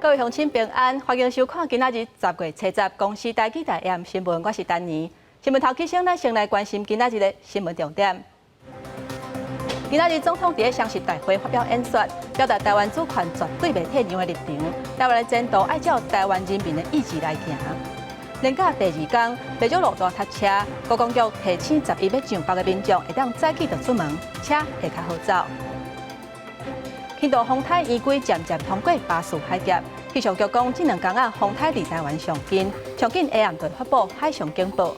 各位鄉親平安，歡迎收看今仔日10月70公視台語台 AM 新聞，我是丹妮。新聞頭起先，咱先來關心今仔日的新聞重點。今仔日總統佇雙十大會發表演說，表達台灣主權絕對袂退讓的立場。台灣的前途愛照台灣人民的意志來行。連假第二天，袂少路段塞車，觀光局提醒11欲上北的民眾會當早起就出門，車會較好走。輕度風颱圓規漸漸通過巴士海峽，氣象局講，這兩工仔風颱離台灣上近，上緊下暗就發布海上警報。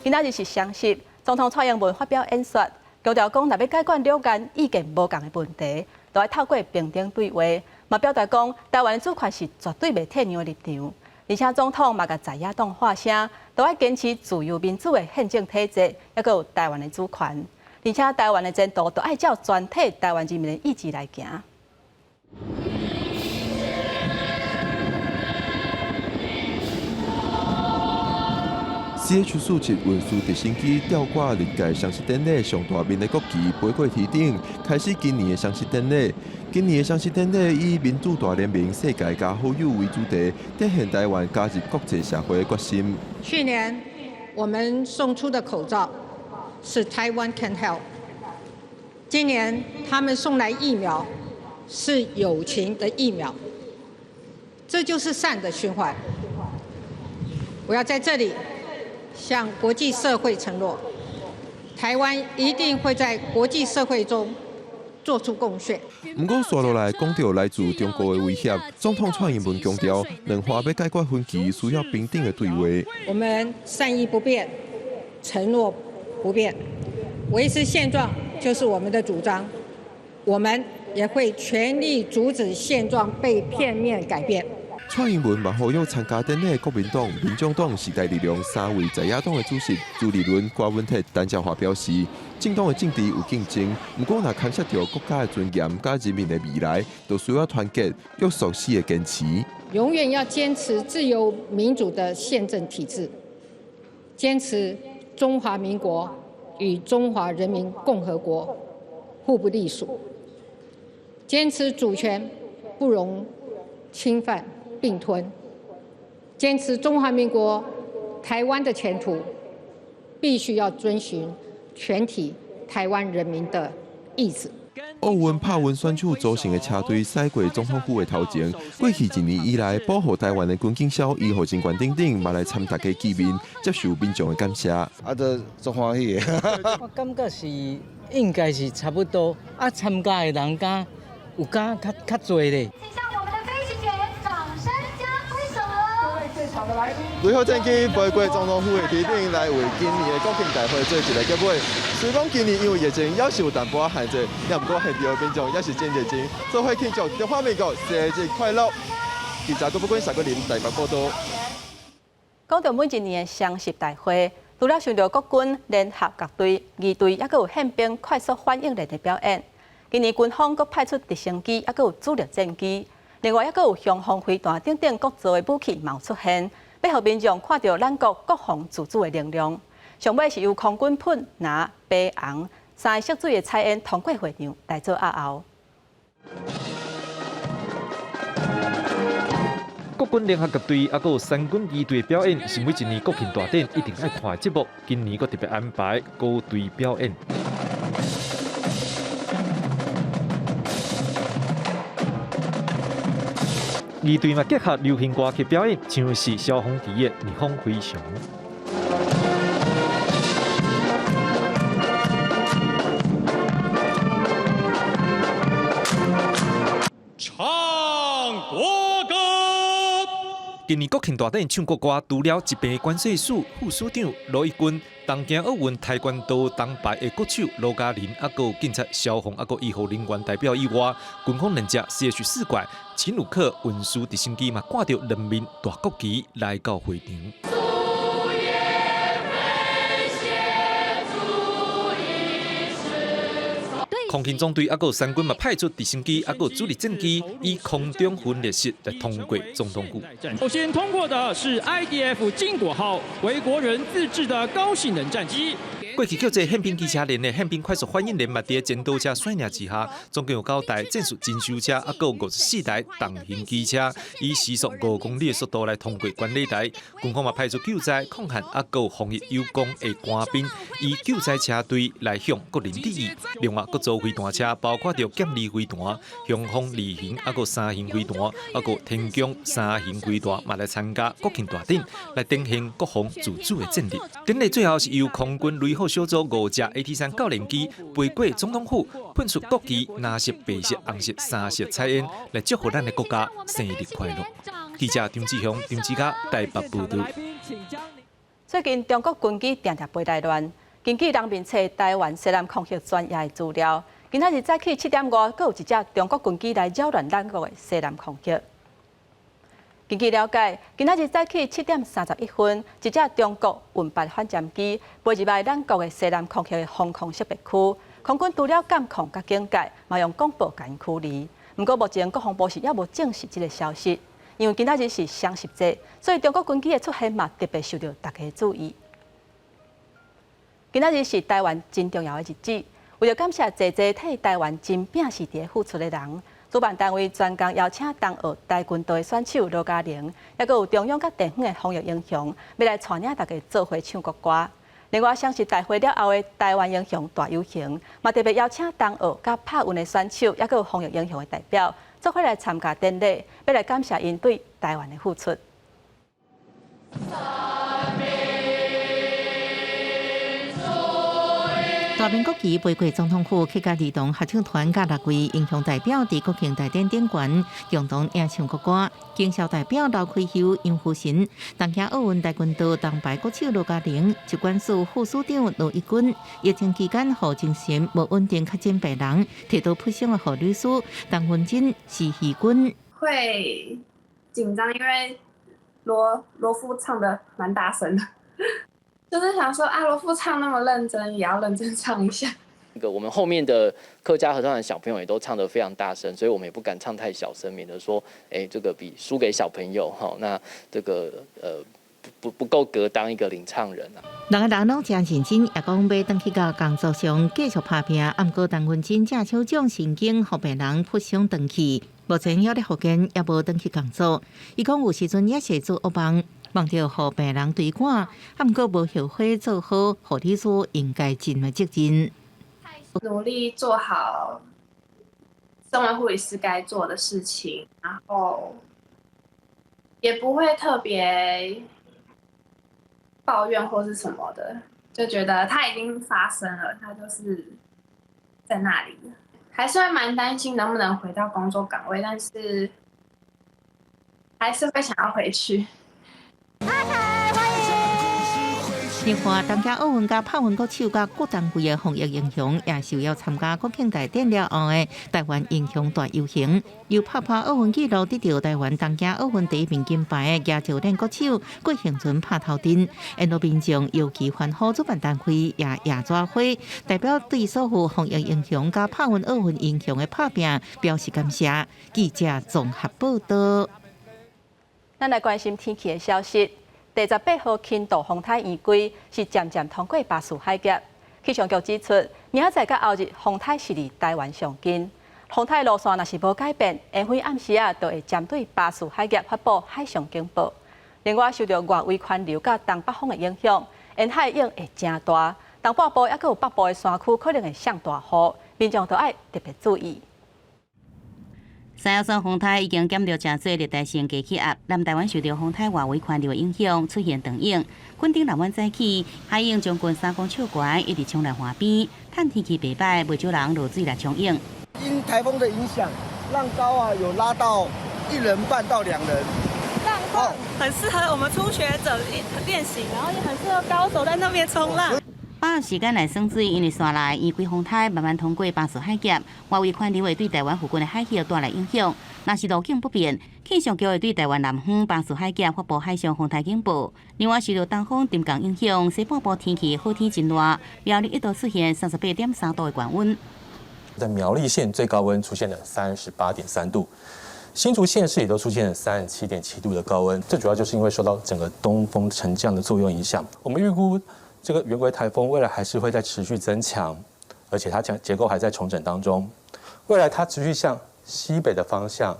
今仔日是雙十，總統蔡英文發表演說，強調講，若欲解決兩岸意見無仝的問題，就愛透過平等對話，嘛表達講，台灣的主權是絕對袂退讓的立場。而且總統嘛共在野黨喊聲，都愛堅持自由民主的憲政體制，猶閣有台灣的主權。而且台灣的前途，都愛照全體台灣人民的意志來行。 CH-47運輸直升機吊掛歷屆雙十典禮上大面的國旗，飛過天頂，開始今年的雙十典禮。今年的雙十典禮以民主大聯盟、世界加好友為主題，展現台灣加入國際社會的決心。去年我們送出的口罩是 Taiwan Can Help，今年他們送來疫苗是友情的疫苗，這就是善的循環。我要在這裡向國際社會承諾，台灣一定會在國際社會中做出貢獻。毋過，紲落來講著來自中國的威脅，總統蔡英文強調，兩岸欲解決分歧，需要平等的對話。我們善意不變，承諾不變，維持現狀就是我們的主張。我們也會全力阻止現狀被片面改變。蔡英文嘛呼籲參加典禮的國民黨、民眾黨、時代力量三位在野黨的主席朱立倫、柯文哲、陳椒華表示，政黨的政治有競爭，毋過若牽涉著國家的尊嚴佮人民的未來，就需要團結、約束四个堅持。永遠要堅持自由民主的憲政體制，堅持中華民國與中華人民共和國互不隸屬，堅持主權不容侵犯併吞，堅持中華民國台灣的前途，必須要遵循全體台灣人民的意志。奧運拍運選手組成的車隊駛過總統府的頭前，過去一年以來保護台灣的軍警消、醫護人員等等，嘛來參大家見面，接受民眾的感謝。啊，都足歡喜的。我感覺是應該是差不多，啊，參加的人敢有敢較較濟咧。雷火戰機飛過總統府的天頂，來為今年的國慶大會做一个結尾。雖講今年因為疫情猶是有淡薄仔限制，也毋過現場的民眾也是真熱情，做伙慶祝中華民國生日快樂。記者郭寶君、蔡國林台北報道。講到每一年的雙十大會，除了受著國軍聯合樂隊、儀隊，猶閣有憲兵快速反應連的表演。今年軍方閣派出直升機，猶閣有主力戰機，另外猶閣有雄風飛彈等等國造的武器嘛有出現。欲予民眾看著咱國國防自主的能量。上尾是由空軍噴藍、白、紅三个色水的彩煙通過會場來做押後。國軍聯合樂隊，猶閣有三軍儀隊表演，是每一年國慶大典一定愛看的節目。今年閣特別安排高隊表演。儀隊嘛結合流行歌曲表演，像是蕭煌奇的《逆風飛翔》。唱國歌。今年國慶大典唱國歌，除了一邊關稅署副署長羅一鈞、東京奧運跆拳道銅牌的國手羅嘉玲，猶閣有警察、消防，猶閣醫護人員代表以外，軍方兩隻 CH-4怪奇努克運輸直升機嘛，掛著兩面大國旗來到會場。空勤總隊猶閣有三軍嘛派出直升機，猶閣有主力戰機，以空中分列式來通過總統府。首先通過的是 IDF 經國號，為國人自製的高性能戰機。過去叫做憲兵機車連的憲兵快速反應連嘛，佇戰鬥車率領之下，總共有九台戰術偵搜車，抑閣有54台重型機車，以時速5公里的速度來通過觀禮台。軍方嘛派出救災、抗旱，抑閣有防疫有功的官兵，以救災車隊來向國人致意。另外，各組飛彈車，包括著劍二飛彈、雄風二型，抑閣三型飛彈，抑閣天弓三型飛彈，嘛來參加國慶大典，來展現國防自主的戰力。典禮最後是由空軍雷虎小組五架 AT-3教練機飛過總統府，噴出國旗藍色、白色、紅色三色彩煙，來祝賀咱的國家生日快樂。記者張志雄、張志嘉台北報導。最近中國軍機定定飛來亂，根據人民冊台灣西南空域專頁的資料，今仔日早起7點外，閣有一隻中國軍機來擾亂咱國的西南空域。根據了解，今仔日早起7點31分，一隻中國運八反潛機飛入來咱國的西南空域的防空識別區，空軍除了監控佮警戒，嘛用廣播共𪜶驅離。毋過目前國防部是猶無證實這个消息，因為今仔日是雙十節，所以中國軍機的出現嘛特別受著大家注意。今仔日是台灣真重要的日子，為著感謝濟濟替台灣真拼死佇咧付出的人，主辦單位專工邀請東奧跆拳道的選手羅嘉玲，抑閣有中央佮地方的防疫英雄，欲來帶領大家做伙唱國歌。另外，雙十大會了後的台灣英雄大遊行，嘛特別邀請東奧佮帕運的選手，抑閣有防疫英雄的代表，做伙來參加典禮，欲來感謝𪜶對台灣的付出。大明國旗飛過總統府，客家兒童合唱團佮六位英雄代表佇國慶大典頂懸共同演唱國歌。警校代表劉開秀、楊富神，東京奧運跆拳道銅牌國手羅嘉玲，疾管署副署長羅一軍，疫情期間予精神無穩定確診病人，提到撲傷的護理師陳文珍、施希君。會緊張，因為羅羅夫唱得蠻大聲的。就是想說，啊，羅夫唱那麼認真，也要認真唱一下。那個我們後面的客家合唱團小朋友也都唱得非常大聲，所以我們也不敢唱太小聲，免得說，哎，這個比輸給小朋友哈，那這個不夠格當一個領唱人啊。六个人攏誠認真，也講欲轉去到工作上繼續拍拚。毋過陳文珍這手掌神經予病人撲傷斷去，目前猶咧復健，猶無轉去工作。伊講有時陣也是做噩夢。夢著予病人追趕，毋過無後悔做好護理師應該盡的責任。努力做好身為護理師該做的事情，然後也不會特別抱怨或是什麼的，就覺得它已經發生了，它就是在那裡，還是會蠻擔心能不能回到工作崗位，但是還是會想要回去。另外，東京奧運佮帕運國手佮各單位的防疫英雄也受邀參加國慶大典了後的台灣英雄大遊行。由拍破奧運紀錄得著台灣東京奧運第一面金牌的舉重練國手郭婞淳拍頭陣，沿路民眾搖旗歡呼，主辦單位也掖紙花，代表對所有防疫英雄佮帕運奧運英雄的拍拚表示感謝。記者綜合報導。咱來關心天氣的消息。第18號輕度風颱圓規是漸漸通過巴士海峽。氣象局指出，明仔載佮後日風颱是離台灣上近，風颱路線若是無改變，緣非暗時仔就會針對巴士海峽發布海上警報。另外，受著外圍環流佮東北風的影響，沿海湧會誠大，東半部抑閣有北部的山區可能會上大雨，民眾都愛特別注意。三一三風颱已經減著誠濟熱帶性低氣壓，南台灣受著風颱外圍環流的影響，出現長湧。墾丁南灣早起海湧將近3公尺懸，一直衝來岸邊，趁天氣袂䆀，袂少人落水來衝湧。因颱風的影響，浪高啊有拉到一人半到兩人。浪況很適合我們初學者練習，然後也很適合高手在那邊衝浪。把握時間來耍水，因為紲來圓規風颱慢慢通過巴士海峽，外圍環流會對台灣附近的海域帶來影響。若是路徑不變，氣象局會對台灣南方巴士海峽發布海上風颱警報。另外，受著東風沉降影響，西半部天氣好天真熱，苗栗一度出現38.3度的高溫。在苗栗縣最高溫出現了38.3度，新竹縣市也都出現了37.7度的高溫。這主要就是因為受到整個東風沉降的作用影響。我們預估，這個圓規颱風未來還是會再持續增強，而且它結構還在重整當中。未來它持續向西北的方向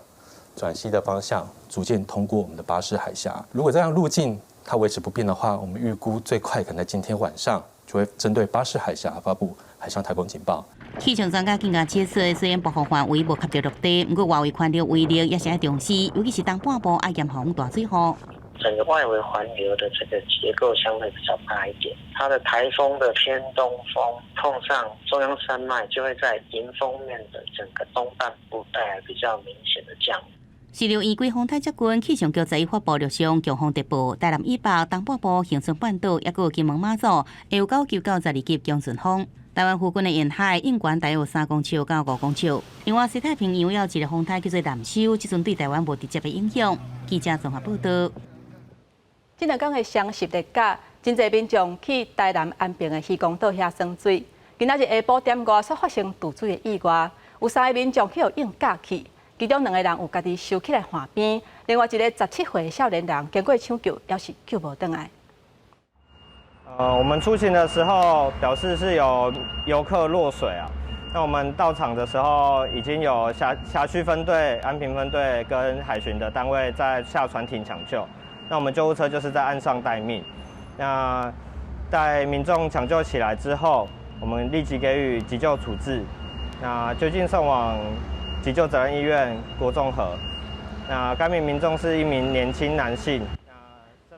轉西的方向，逐漸通過我們的巴士海峽。如果這樣路徑它維持不變的話，我們預估最快可能在今天晚上就會針對巴士海峽發布海上颱風警報。氣象專家更加指出，雖然暴風範圍無及著陸地，毋過外圍環流威力也是愛重視，尤其是東半部愛嚴防大水雨。整個外圍環流的這個結構相對比較大一點，它的颱風的偏東風碰上中央山脈，就會在迎風面的整個東半部帶來比較明顯的降雨。隨著圓規風帶接近，氣象局昨發布陸上強風特報，台南以北、東半部、恆春半島，抑閣有金門馬祖，會有9級到12級強陣風。台灣附近的沿海湧懸大約有3公尺到5公尺。另外，西太平洋有一个風帶叫做南修，這陣對台灣無直接的影響。記者綜合報道。這兩工的雙十連假，真濟民眾去台南安平的漁光島遐耍水。今仔日下晡點外，煞發生墜水的意外，有三个民眾去予硬咬去，其中兩个人有家己收起來岸邊，另外一个17歲的少年人經過搶救，猶是救無轉來。我們出勤的時候表示是有遊客落水啊。那我們到場的時候，已經有轄區分隊、安平分隊跟海巡的單位在下船艇搶救。那我們救護車就是在岸上待命。那待民眾搶救起來之後，我們立即給予急救處置。那就近送往急救責任醫院郭綜合。那該名民眾是一名年輕男性。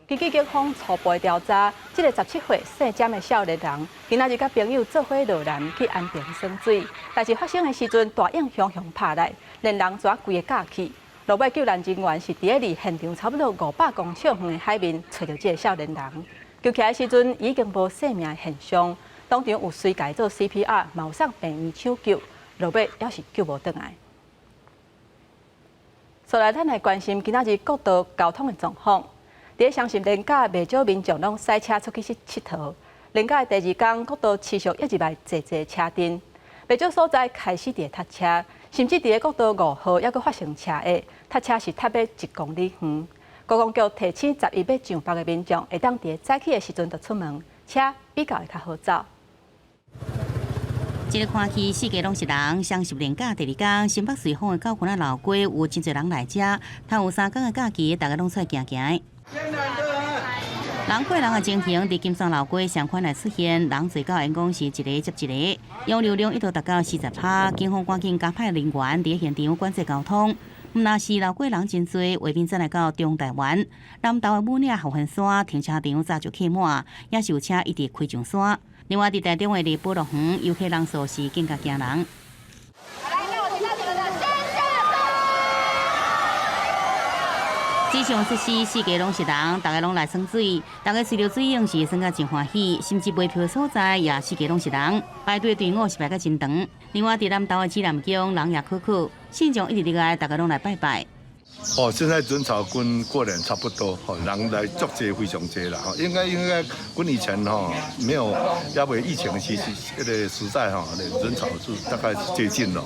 根據警方初步調查，這个17歲姓詹的少年人，今仔日佮朋友做伙落南去安平耍水，代誌發生的時陣，大湧雄雄拍來，連人跩規个咬去。落尾救難人員是佇咧離現場差不多500公尺遠的海面揣著這个少年人，救起來時陣已經無生命現象，當場有隨共做 CPR，嘛有送病院搶救，落尾猶是救無轉來。所來，咱來關心今仔日國道交通的狀況。佇咧雙十連假，袂少民眾攏駛車出去𨑨迌。連假的第二工，國道持續一直來濟濟車陣，袂少所在開始佇咧塞車，甚至佇咧國道5號猶閣發生車禍，塞車是塞欲1公里遠。觀光局提醒11欲上北的民眾，會當佇咧早起的時陣就出門，車比較會較好走。這个看去四界攏是人，雙十連假第二工，新北瑞芳的九份仔老街有真濟人來遮，頭有3工的假期，大家攏出來行行。人過人的情形，佇金山老街相款來出現，人濟到緣講是一个接一个，容流量一度達到40%，警方趕緊加派人員佇現場管制交通。毋但是老街人真濟，畫面轉來到中台灣南投的武嶺合歡山停車場早就客滿，也是有車一直開上山。另外，佇台中的麗寶樂園遊客人數是更加驚人。水上設施四界攏是人，大家攏來耍水，大家隨著水湧是耍甲真歡喜，甚至賣票所在也四界攏是人，排隊隊伍是排甲真長。另外，佇南投的指南宮人也可可，信眾一直入來，大家攏來拜拜。哦，現在人潮跟過年差不多，吼，人來足濟，非常濟啦，吼，應該跟以前吼沒有因為疫情時那個時代吼，人潮是大概是接近了。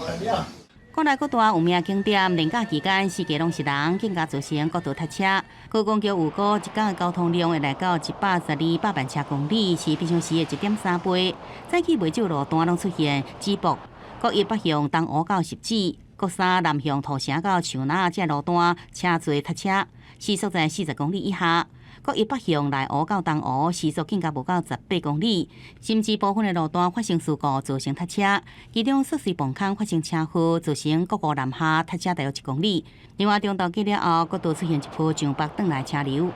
國內各大有名景點，連假期間四界攏是人，更加造成國道塞車。觀光局預估，一工的交通量會來到112百萬車公里，是平常時的1.3倍。早起袂少路段攏出現擠爆，國一北向東湖到汐止，國三南向土城到樹林這路段車濟塞車，時速在40公里以下。國一北向內湖到東湖時速更加無到18公里，甚至部分的路段發生事故，造成塞車。其中雪隧磅空發生車禍，造成國五南下塞車大約1公里。另外，中晝過了後，國道出現一波上北轉來車流。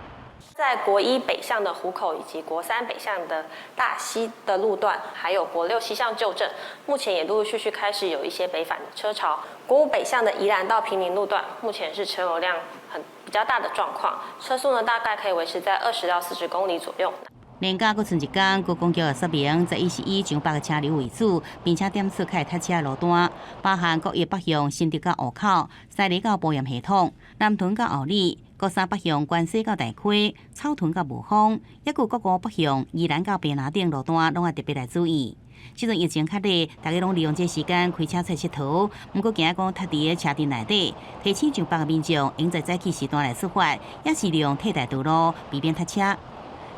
在國一北向的湖口以及國三北向的大溪的路段，還有國六西向舊鎮，目前也陸陸續續開始有一些北返的車潮。國五北向的宜蘭到坪林路段，目前是車流量很比較大的狀況，車速呢大概可以維持在20到40公里左右。連假閣賰一工，觀光局也說明，11是以上北的車流為主，並且點出較會塞車的路段，包含國一北向新竹到湖口、西螺到埔鹽系統、南屯到后里、國三北向關西到大溪、草屯到霧峰，抑閣國五北向宜蘭到平林頂路段，攏愛特別來注意。這陣疫情較熱，大家攏利用這時間開車出𨑨迌。毋過驚講塞佇咧車陣內底，提醒上北的民眾應在早起時段來出發，抑是利用替代道路，避免塞車。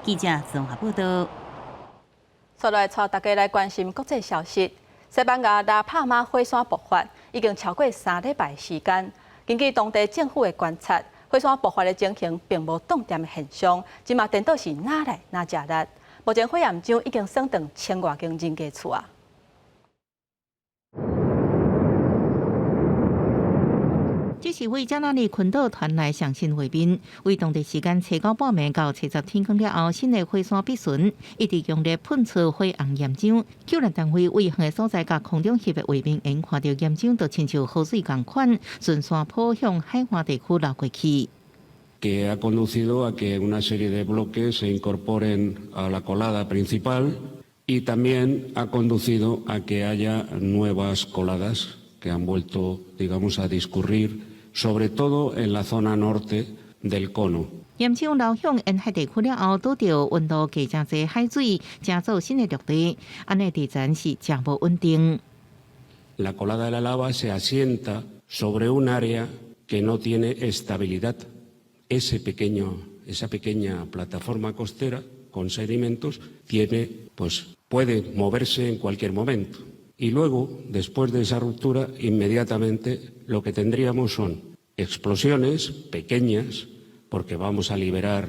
記者綜合報道。紲來帶大家來關心國際消息。西班牙拉帕馬火山爆發已經超過3禮拜時間。根據當地政府的觀察，火山爆發的情形並無斷電的現象，這馬顛倒是愈來愈食力。目前火焰山已經燒斷千外間人家厝啊。這是為加那利群島傳來上新畫面，為當地時間初九半暝到初十天光了後，新的火山必巡一直強烈噴出火紅岩漿。救援單位為遠的所在，佮空中翕的畫面，會看著岩漿就親像河水仝款，順山坡向海岸地區流過去。 Que ha conducido a que una serie de bloques se incorporen a la colada principal y también ha conducido a que haya nuevas coladas que han vuelto, digamos, a discurrir, sobre todo en la zona norte del cono. 岩漿流向沿海地區了後，拄著溫度低誠濟海水，成做新的陸地，按呢地層是誠無穩定。 La colada de la lava se asienta sobre un área que no tiene estabilidad. Esa pequeña plataforma costera con sedimentos tiene, pues, puede moverse en cualquier momento. Y luego, después de esa ruptura, inmediatamente lo que tendríamos son explosiones pequeñas, porque vamos a liberar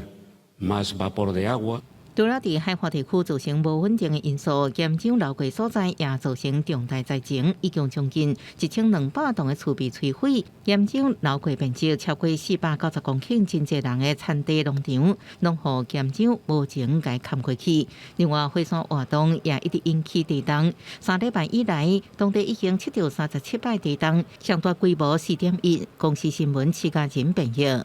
más vapor de agua. 除了佇海岸地區造成無穩定的因素，岩漿流過所在也造成重大災情，已經將近1200棟的厝被摧毀，岩漿流過面積超過490公頃，真濟人的田地農場，攏予岩漿無情共崁過去。另外，火山活動也一直引起地動，3禮拜以來，當地已經測著37擺地動，上大規模4.1。公視新聞徐家仁編譯。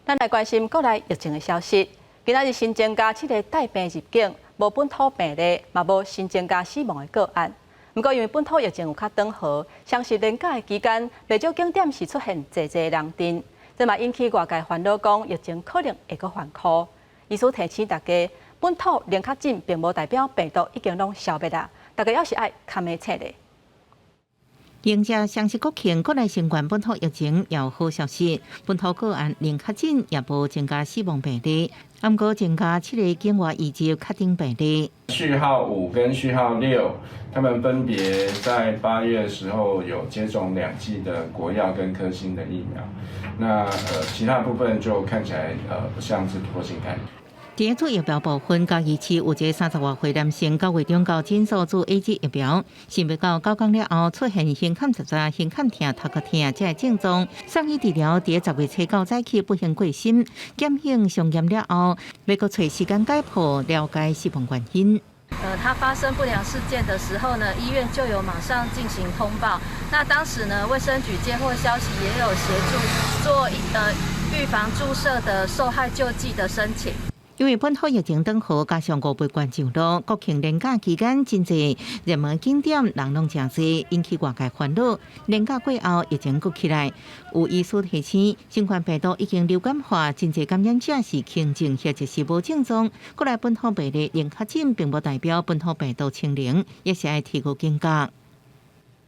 咱來關心國內疫情的消息。今仔日新增加七個帶病入境，無本土病例，嘛無新增加死亡的個案。毋過因為本土疫情有較轉好，雙十連假的期間，袂少景點是出現濟濟人陣，這嘛引起外界煩惱，講疫情可能會閣反箍。醫師提醒大家，本土零確診並無代表病毒已經攏消滅啦，大家猶是愛較密切咧。迎接雙十國慶，國內新冠本土疫情有好消息，本土個案零確診，也無增加死亡病例，毋過增加七个境外移入確診病例。序號5跟序號6，他們分別在8月時候有接種2劑的國藥跟科興的疫苗，那其他部分就看起來不像是突破性感染。佇注疫苗部分，嘉義市有一个30外歲男性，9月中到診所注 AZ 疫苗，想袂到9工了後出現胸坎扎扎、胸坎疼、頭殼疼這个症狀，送醫治療，佇10月初9早起不幸過身，檢驗相驗了後，欲閣揣時間解剖了解死亡原因。他發生不良事件的時候呢，醫院就有馬上進行通報。那當時呢，衛生局接獲消息，也有協助做預防注射的受害救濟的申請。因為本土疫情轉好，加上五倍券上路，國慶連假期間真濟熱門景點人攏誠濟，引起外界煩惱。連假過後，疫情閣起來，有醫師提醒，新冠病毒已經流感化，真濟感染者是輕症或者是無症狀。國內本土病例零確診，並無代表本土病毒清零，也是愛提高警覺。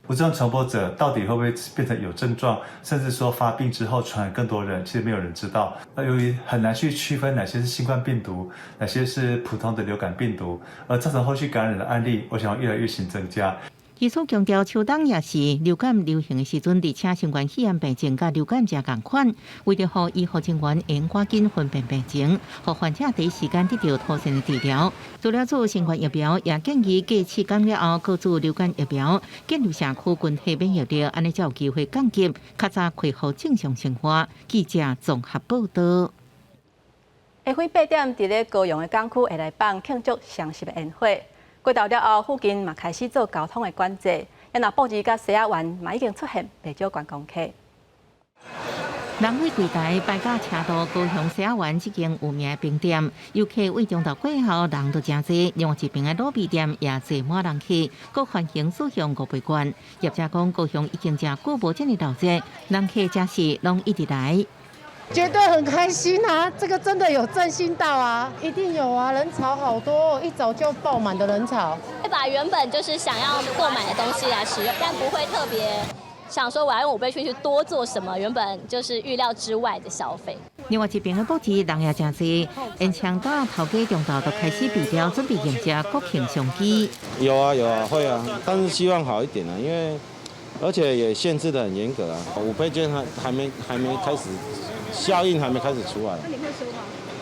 無症狀傳播者到底會不會變成有症狀，甚至說發病之後傳染更多人，其實沒有人知道。那由於很難去區分哪些是新冠病毒，哪些是普通的流感病毒，而造成後續感染的案例，我想越來越新增加。醫師強調，秋冬也是流感流行的時陣，而且新冠肺炎病情佮流感誠仝款。為著予醫護人員會趕緊分辨病情，予患者第一時間得著妥善的治療。除了注新冠疫苗，也建議過7工了後，閣注流感疫苗，建立社區群體免疫力，按呢才有機會降級，較早恢復正常生活。記者綜合報導。下昏8點，佇咧高雄的港區會來放慶祝雙十的煙火。過頭了後，附近嘛開始做交通的管制。啊若布置佮西仔灣嘛已經出現袂少觀光客。人去櫃台擺甲車道，高雄西仔灣這間有名的冰店，遊客為中晝過後人都誠濟，另外一邊的滷味店也坐滿人客，閣歡迎使用五倍券。業者講高雄已經誠久無這麼鬧熱，人客真是攏一直來。絕對很開心啊！這個真的有振興到啊，一定有啊，人潮好多，一早就爆滿的人潮。會把原本就是想要購買的東西來使用，但不會特別想說我要用五倍券去多做什麼，原本就是預料之外的消費。另外一邊的布置人也誠濟，演唱到頭家中晝就開始備料，準備迎接國慶商機。有啊有啊會啊，但是希望好一點啊，因為而且也限制得很嚴格啊，五倍券還沒開始效應，還沒開始出來。那你會收嗎？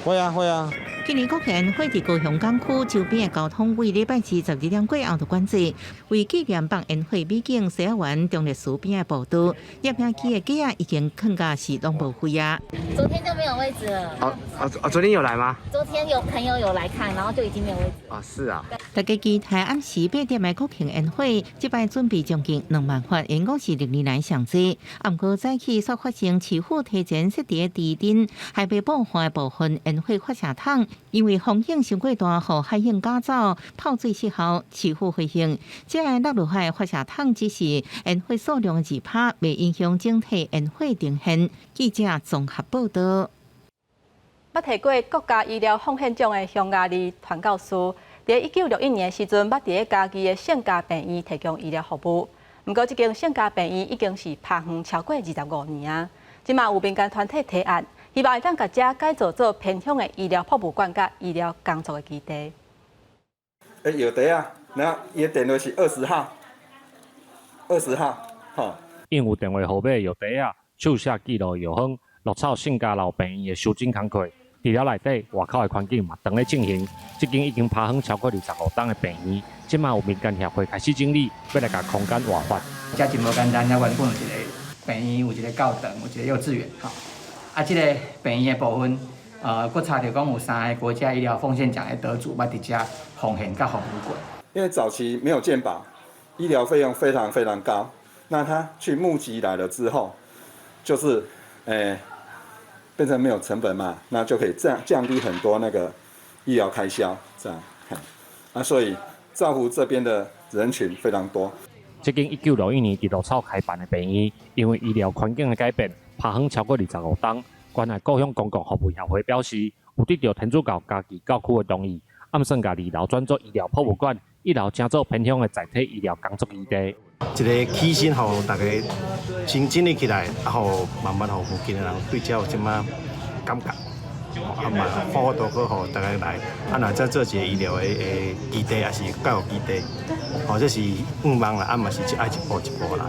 會啊會啊。今年國慶煙火佇高雄港區周邊的交通，為禮拜四12點過後就管制，為紀念放煙火美景，西仔灣中壢市邊的步道，攝影機的架仔已經囥甲是攏無位啊。昨天就沒有位置了。哦哦哦，昨天有來嗎？昨天有朋友有來看，然後就已經沒有位置。啊，是啊。大家期待暗時8點的國慶煙火，這擺準備將近2萬發，應該是歷年來上濟。毋過早起煞發生市府提前設佇咧堤頂，海北部分的部分煙火發射筒，因為風湧傷過大，予海湧捲走，泡水失效。市府回應，這个落落海發射筒只是煙火數量的2%，袂影響整體煙火呈現。記者綜合報道。捌提過國家醫療奉獻獎的匈牙利傳教士，佇1961年時陣，捌佇咧嘉義的聖家病院提供醫療服務。毋過，這間聖家病院已經是拍園超過25年啊！這馬有民間團體提案，希望會當共遮改造做偏鄉的醫療博物館佮醫療工作的基地。欸，有的啊，那伊的電話是20號，20號，吼。印有電話號碼藥袋仔，手寫記錄藥方，鹿草聖家樓病院的收診工課。除了內底外口的環境嘛，當咧進行。這間已經拍園超過25冬的病院，這馬有民間協會開始整理，欲來共空間活化。遮真無簡單，遮原本有一個病院，有一個教堂，有一個幼稚園，吼。啊，這個病院的部分，閣查著講有三個國家醫療奉獻獎的得主，捌佇遮奉獻佮服務過。因為早期沒有健保，醫療費用非常非常高。那他去募集來了之後，就是，變成沒有成本嘛，那就可以降低很多那個醫療開銷，這樣，啊，所以造福這邊的人群非常多。這間1961年佇鹿草開辦的病院，因為醫療環境的改變，拍園超過25冬。關愛故鄉公共服務協會表示，有得著天主教嘉義教區的同意，暗算共二樓轉做醫療博物館，一樓成做偏鄉的載體醫療工作基地。一個起身，予大家先整理起來，啊，予慢慢予附近的人對遮有這麼感覺，啊嘛，發多閣予大家來，啊，若再做一個醫療的基地，也是教育基地，吼，這是願望啦，啊嘛是愛一步一步來。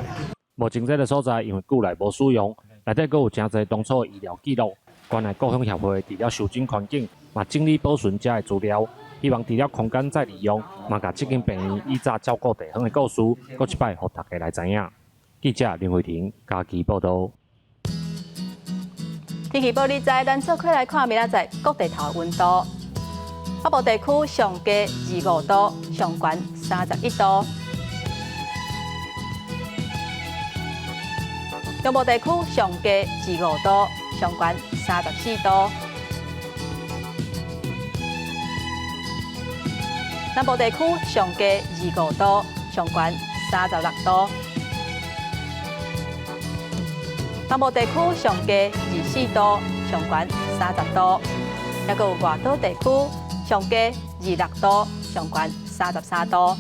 目前這个所在因為久來無使用，內底閣有誠濟當初的醫療記錄。關愛故鄉協會除了修整環境，嘛整理保存遮的資料，希望除了空間再利用，嘛共這間病院以早照顧地方的故事，閣一擺予大家來知影。記者林慧婷嘉義報導。天氣報你知，咱做伙來看明仔載各地頭的溫度。北部地區上低25度，上懸31度。中部地區上低25度，上懸34度。南部地區上低25度，上懸36度。東部地區上低24度，上懸30度。抑閣有外島地區上低26度，上懸33度。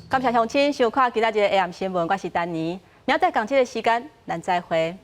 感謝鄉親收看今仔日的 AM 新聞，我是丹妮。明仔載仝這个時間，咱再會。